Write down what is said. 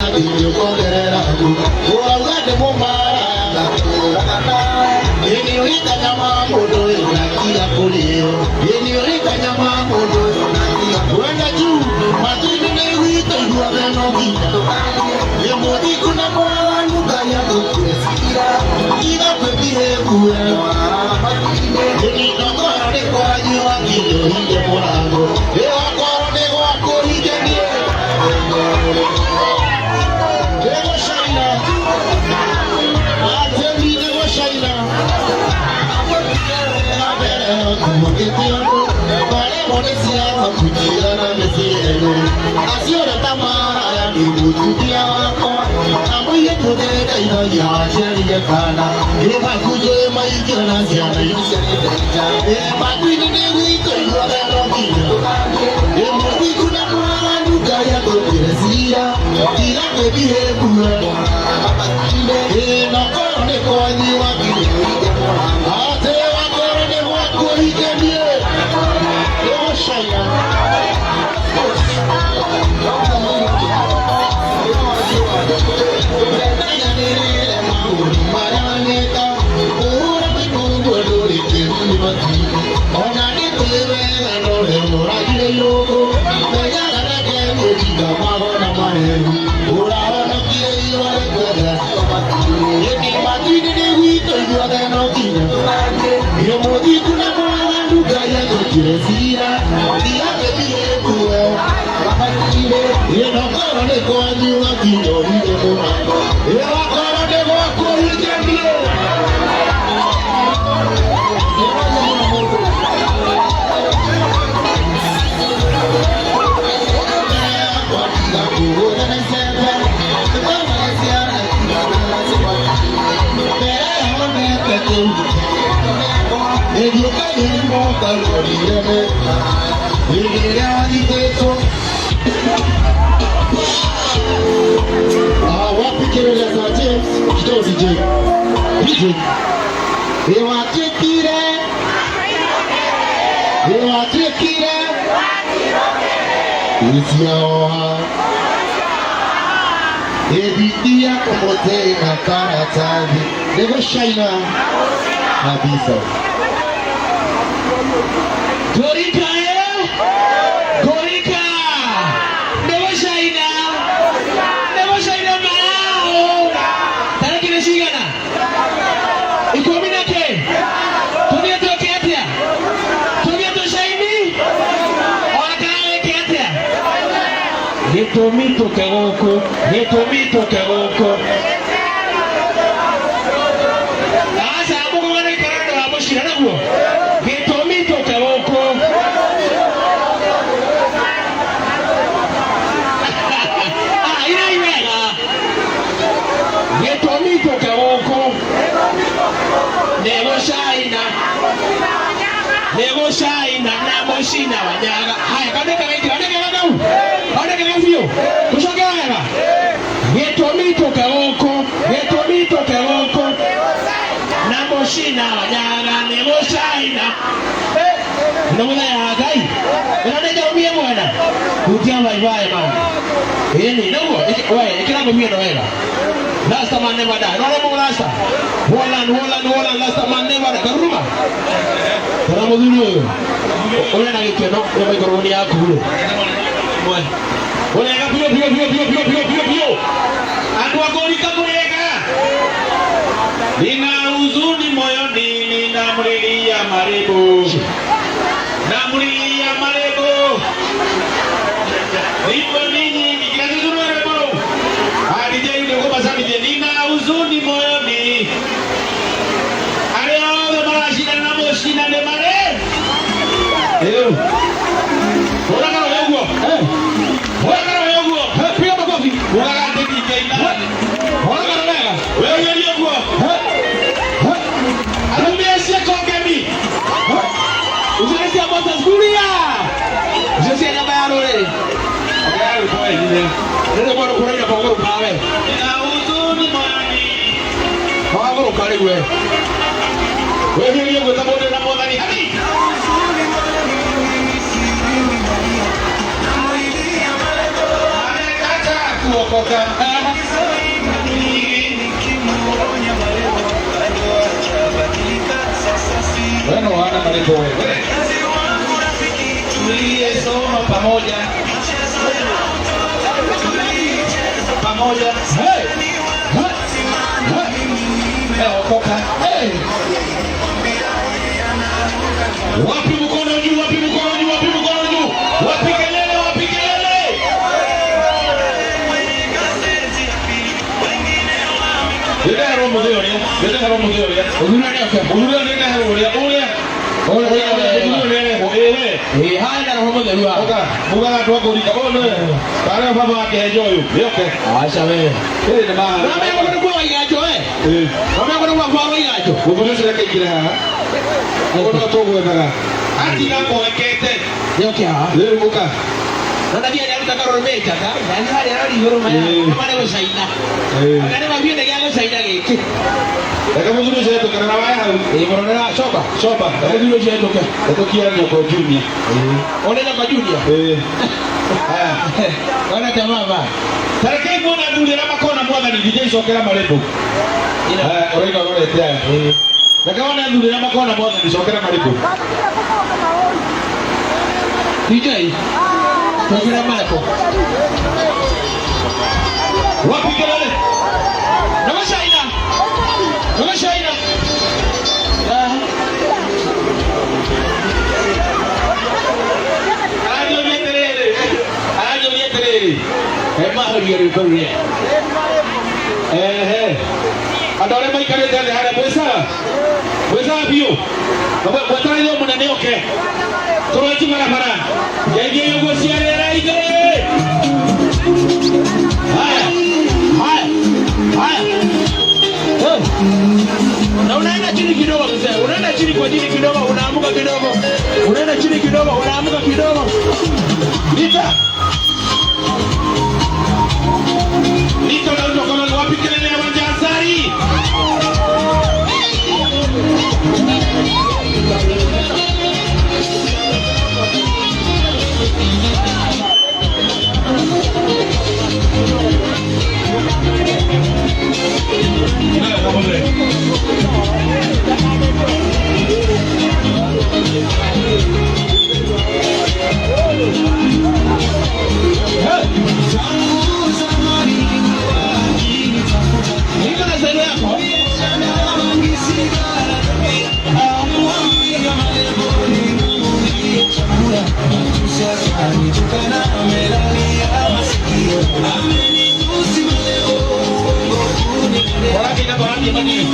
Nĩũkongerera ũrauga ndĩ mũmaraya ĩni ũrĩ kanyama mũndũ ũyũ na tiga kũrĩo ĩni ũrĩ kanyama mũndũ ũyũ na tiga kwenda juu matu-inĩ nĩ gwitũ ithuothe no nginya ĩ mũthingu na mwaganu Ngai atũtue cira tiga kwĩbihĩbu ĩni ndokorwo nĩ kwanyu wakinya ũhinge mũrango ĩ wakorwo nĩ gwaku ũhinge niĩ nĩgũcaina atemi nĩgũcaina acio ta maraya nĩ mũtumia wakwa na mũirĩtu ndeithagia aciarire kana ĩ makunjũ ĩ maingĩ na ciana iciarĩte nja ĩ matu-inĩ nĩ gwitũ ithuothe no nginya ĩ mũthingu na mwaganu Ngai atũtuĩre cira tiga kwĩbihĩbu ĩ nokorwo nĩ kwanyu wakinya atĩ wakorwo nĩ gwaku ũhinge niĩ nĩgũcaina. Ona nĩ wega no rĩu ũragire irũngũ menyaga reke mũjinga magona mahehu ũrahonokire irore kwenda ĩni matu-inĩ nĩ gwitũ ithuothe no nginya ĩ mũthingu na mwaganu Ngai atũtuĩre cira tiga kwĩbihĩbu ĩ nokorwo nĩ kwanyu wakinya ũhinge mũrango ĩ wakorwo nĩ gwaku ũhinge niĩ. Wapi kelele za James? Kidogo DJ. DJ. Ĩwatuĩkire. Ĩwatuĩkire. Iciaoha. Ĩthitia kũmũtĩ na karatathi. Nĩgũcaina kabisa. Gorika eh? Gorika! Nĩgũcaina! Nĩgũcaina marao! Tarĩki nĩ cigana? 10 na kĩ? Tũthiĩ twĩke atĩa? Tũthiĩ tũcaini? Ona kana wĩke atĩa? Gĩtũmi tũke gũkũ, gĩtũmi tũke gũkũ. Aca mũgũgane ikara nĩ wa mũcira naguo. Gĩtũmi tũke gũkũ. Ah, inai wega. Gĩtũmi tũke gũkũ. Nĩgũcaina. Nĩgũcaina na mũcina wanyaga. Haya, kaoneka gaingĩ, kaoneka kau. Kaoneka biũ. Tũcoke wega. Gĩtũmi tũke gũkũ, gĩtũmi tũke gũkũ. Na mũcina wanyaga nĩgũcaina. Nĩ mũthenya wa Ngai. Ĩno nĩ njarũmie mwena. Hutia baibai man. Ĩni, nĩguo, we, ĩkĩra ngũbia ĩno wega. Rasta man never die. Nore mo rasta. Wolan, wolan, wolan, rasta man never die. Karuruma. Tara mũthuri ũyũ. Ũrĩa na gĩkeno nĩ maikroboni yaku rĩ. Ũrega biũ biũ biũ biũ biũ biũ biũ biũ. Andũ a Gorika mũrĩega. Nina huzuni moyoni, ninamlilia Maribu, namlilia Maribu. Nipo ninyi nikirazuzuru Maribu. Ah, DJ ndio kwa sababu nina huzuni moyoni. Arĩa othe maracindana na mũcindane marĩ. Ĩu. Ũraga roho ũguo. Ũraga roho ũguo. Piga makofi. Ugaga atĩ ndingĩina. Ũraga wega. Wegerie ũguo. Atumia ciĩko ngemi. Icio nĩ cia Moses Kuria. Icio cia nyama ya rũrĩrĩ. Nĩ rwĩmbo rũkũraina kũgũrũka we. Nina huzuni moyoni. Wagũrũka rĩu we. Wegerie ũguo ta mũndũ na mwathani. Hadi. Acha. kuokoka. Wewe wana marebo wewe. Tuliyesoma pamoja pamoja. Hey! Hey! Hey! Okoka. Hey! Wapi mkono juu? Wapi mkono juu? Wapi mkono juu? Wapi kelele? Wapi kelele? Ndĩreherwo mũthĩ ũrĩa, ndĩreherwo mũthĩ ũrĩa. Ũthuri nĩoke. Mũthuri ũyũ nĩreherwo ũrĩa, ũrĩa. Ũrĩa, Ũrĩa, ũrĩa, mũthuri ũyũ nĩarehwo, ĩ we. Ĩ, haya na roho mũtheru wa. Oka, mugaga andũ a kũrika, ũyũ nĩwe. Karĩa baba wake ũyũ, nĩoke. Aca we. Ĩĩ nĩ ma. Ramenya kũndũ kwa waiganjo we. Ĩ. Ramenya kũndũ kwa kwa waiganjo. Mũthuri ũcio reke aingĩre haha. Ũguo no tũgwethaga. Atiga kwekete. Nĩoke haha. Rĩu ũka. Na ndathiĩ nĩaruta karũrũmĩta ka. Ndathiĩ harĩa rori igũrũ maya. Ĩ. Mane gũcaina. Ĩ. Anga nĩ mathiĩ gĩa gũcaina gĩkĩ. Reke mũthuri ũcio etũkane na waya hau. Ĩ, mũrorera coba. Coba. Mũthuri ũcio etũke. Etũkia nyoko Junior. One nyoko Junior. Ĩ. Haya. Ona te mama. Tarekei muone athuri arĩa makona mwathani DJ cokera marĩndũ. Ina. Ũraina ũrorete aya. Reke wone athuri arĩa makona mwathani cokera marĩndũ. DJ. Cokera marĩkũ. Wapi kelele? Nĩ gũcaina. Nĩ gũcaina. Aranjũria atĩrĩrĩ. Aranjũria atĩrĩrĩ. Mahoria rwĩmbo rũrĩa. Ehe. Andũ arĩa maikarĩte thĩ harĩa mwĩsawa? Mwĩsawa biũ? Na mwetereire mũnene oke. Tũrwanji barabara. Ngeithie ũguo cia rĩera-inĩ. Haya. Haya. Haya. Hey. Na unaenda chini kidogo mzee, unaenda chini kwa chini kidogo, unaamuka kidogo, unaenda chini kidogo, unaamuka kidogo. Nita. Nita na utokono wapi kelele ya wanja Ansari? Niko na saido yako. Wapi na wapi mani?